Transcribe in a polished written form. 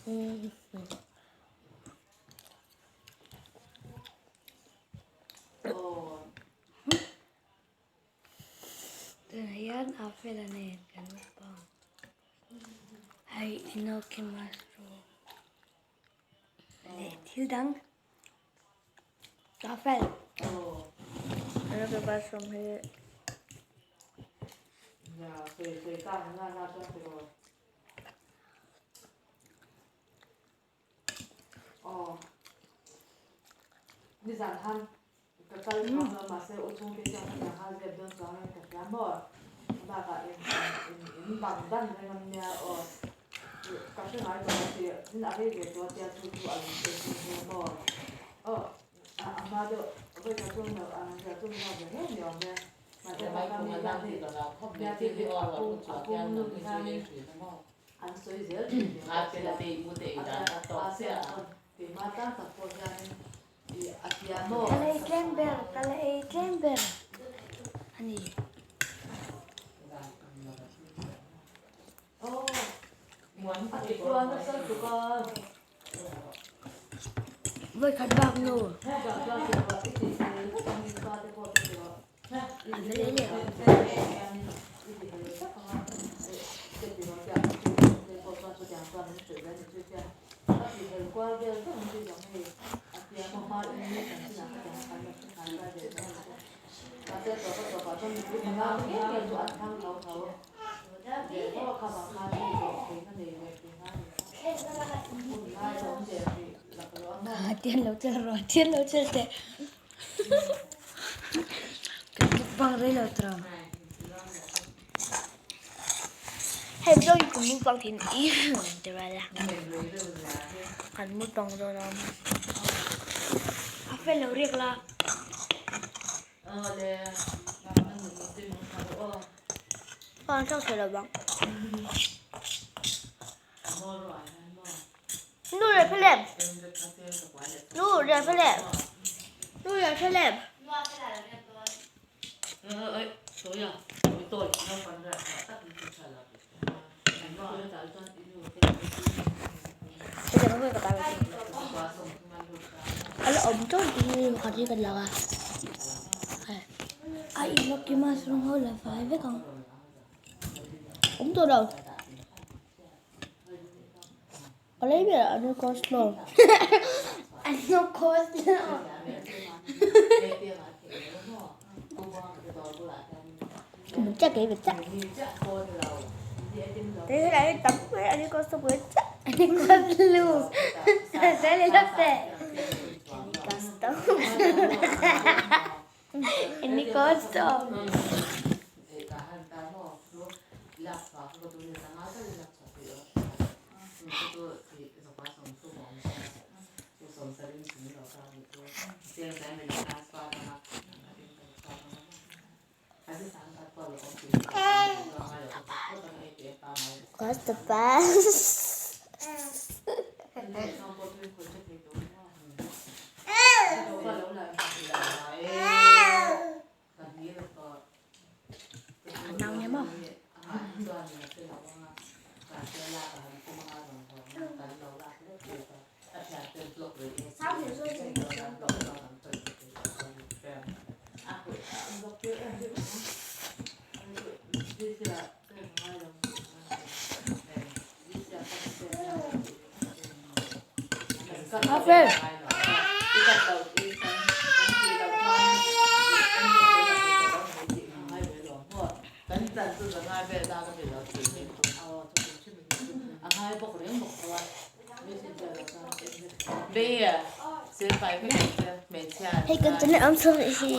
Tunah hian a fel a ni kan mukbang hei inoki mushroom leh thil dang a fel inoki mushroom hi Ka la ei tlem ber ka la ei tlem ber a ni. Vawikhat bak nu. A va leh leh ang. Tian lo chel rawh tian lo chel teh. Kan mukbang rei lo tawh. Hei zawng hi kan mukbang thin i ti vel a. Kan mukbang dawn a. A fel lo riak la. An chang thei lo bang. Nu leh Philip. Nu leh Philip. Nu leh Philip. A la awm tawp hi pakhat hi kan lak a. A inlawk i mushroom ho la fai vek ang. Awm tawh lo. Ka lei ber a nu coleslaw. A nu coleslaw. Mình chắc cái mình chắc. Thế này tắm với anh coleslaw với chắc. Anh coleslaw. Sẽ lên lớp xe. Anh coleslaw. Anh coleslaw. What's the best? Nau nia maw? Afer. Hei kan channel awm chhung hi.